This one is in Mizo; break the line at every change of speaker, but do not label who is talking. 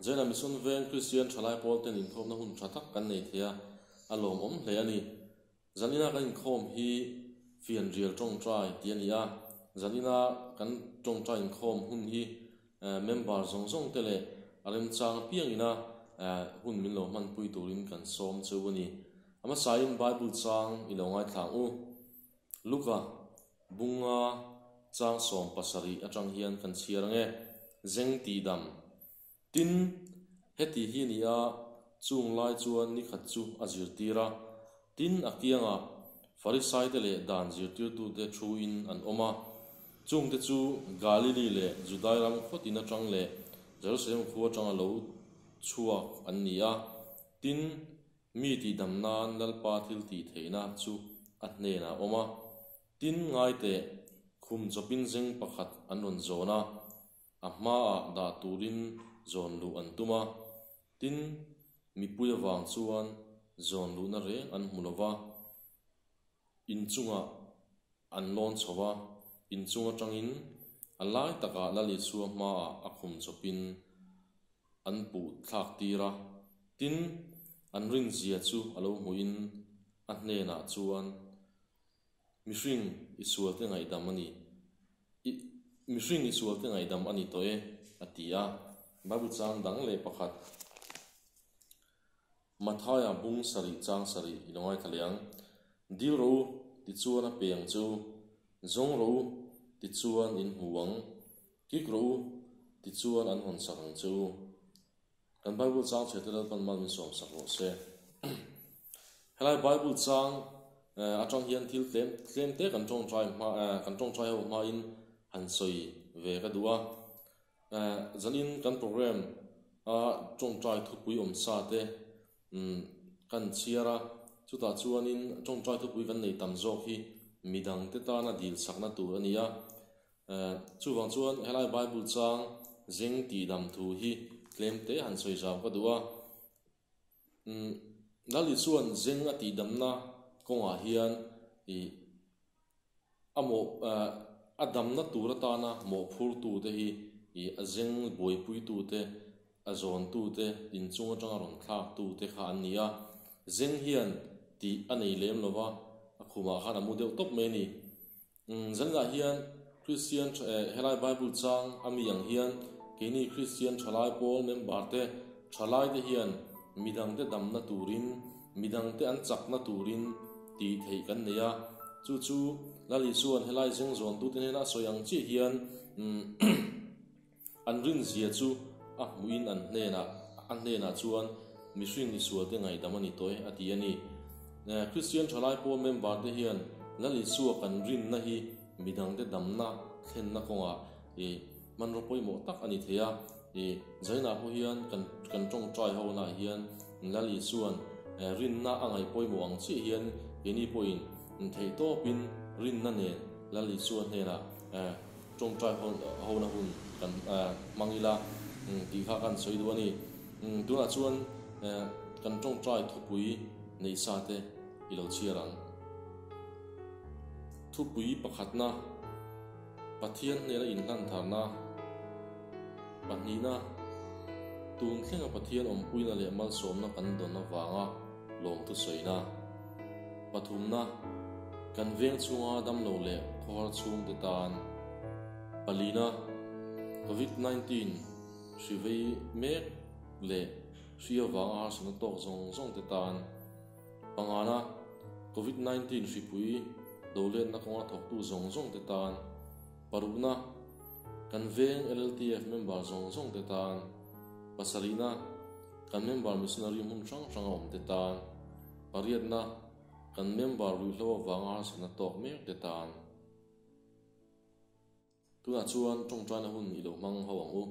Zela Mission Veng Kristian Thalai Pawl ten inkhawmna hun tha tak kan nei thei a, a lawmawm hle a ni. Zanina kan inkhawm hi fianrial tawngtai tih a ni a, zanina kan tawngtai inkhawm hun hi member zawng zawng te leh a remchang apiangina hun min lo hmanpui turin kan sawm cheu a ni. A hmasain Bible chang i lo ngaithla ang u. Luka bunga chang 70 atang hian kan chhiar ang e, Zeng tihdam. Tin, heti hi a ni a, chung lai chuan ni khat chu a zirtir a. Tin, a kiangah Farisaite leh dan zirtirtute thuin an awm a. Chungte chu Galili leh Judai ram khawtin atang leh Jerusalem khua atanga lo chhuak an ni a. Tin, mi tihdam nan Lalpa thil tih theihna chu a hnenah a awm a. Tin, ngaiteh, khum chawpin zeng pakhat an rawn zawn a. A hmaah dah turin zawn luh an tum a, tin, mipui avang chuan zawn luhna reng an hmu lo va, inchungah an lawn chho a, inchung atangin a lai takah Lal Isua hmaah a khum chawpin an puh thlak tir a, tin, an rinzia chu a lo hmuhin a hnenah chuan, Mihring i sualte ngaihdam a ni. I, mihring i sualte ngaihdam a ni tawh e, a ti a. Bible chang dang leh pakhat, Mathaia bung sarih chang sarih i lo ngaithla leh ang. Dil rawh u, tichuan a pe ang che u. Zawng rawh u, tichuan in hmu ang. Kik rawh u, tichuan an hawn sak ang che u. Kan Bible chang chhe te Lalpan mal min sawm sak rawh se. Helai Bible chang atang hian thil tlem tlem te kan tawngtai hma kan tawngtai ho hmain han sawi ve ka duh a. Zanin kan program a tawngtai thupui awm sa te kan chhiar a, chutah chuanin tawngtai thupui kan nei tam zawk hi midang te tana dil sakna tur a ni a. Chuvang chuan helai Bible chang zeng tih dam thu hi tlem te han sawi zau ka duh a. Lali chuan zeng a tih damna kawngah hian ih a mawh a damna tur atana mawhphurtu te hi ih a zeng buaipuitu te a zawntu te inchung atanga rawn thlaktu te kha an ni a. Zeng hian tih a nei lem lova a khumah khan a mu deuh tawp mai a ni. Zanah hian Kristian helai Bible chang a mi ang hian keini Kristian thalai pawl member te thalai te hian midangte damna turin midangte an chakna turin tih theih kan nei a, chu chu Lal Isua'n helai zeng zawntute hnena a sawi ang chiah hian an rinzia chu a hmuhin an hnenah a hnenah chuan mihring Isualte ngaihdam a ni tawh e a ti a ni. Kristian thalai pawl member te hian Lal Isua kan rinna hi midangte damna thlenna kawngah i hmanraw pawimawh tak a ni thei a. I Zainah pawh hian kan kan tawngtai ho naah hian Lal Isua'n rinna a ngaih pawimawh ang chiah hian keini pawhin theihtawpin rinna nen Lal Isua hnenah Tawngtai hona hun kan hmang ila tih kha kan sawi duh a ni. Tunah chuan kan tawngtai thupui neih sa te i lo chhiar ang. Thupui pakhatna, Pathian hnena inhlantharna pahnihna, Tun thlenga Pathian awmpuina leh malsawmna kan dawn avanga lawmthu sawina. Pathumna, Kan veng chhunga damlo leh khawhar chhungte tan. Palina, Covid 19 hri vei mek leh hri avanga harsatna tawk zawng zawng te tan. Pangana, Covid 19 hripui doletna kawnga thawktu zawng zawng te tan. Parukna, Kan veng LLTF member zawng zawng te tan. Pasarihna, Kan member missionary hmun hrang hranga awm te tan. Pariatna, Kan member ruihhlo avanga harsatna tawk mek te tan. Tunah chuan tawngtaina hun i lo hmang ho ang u.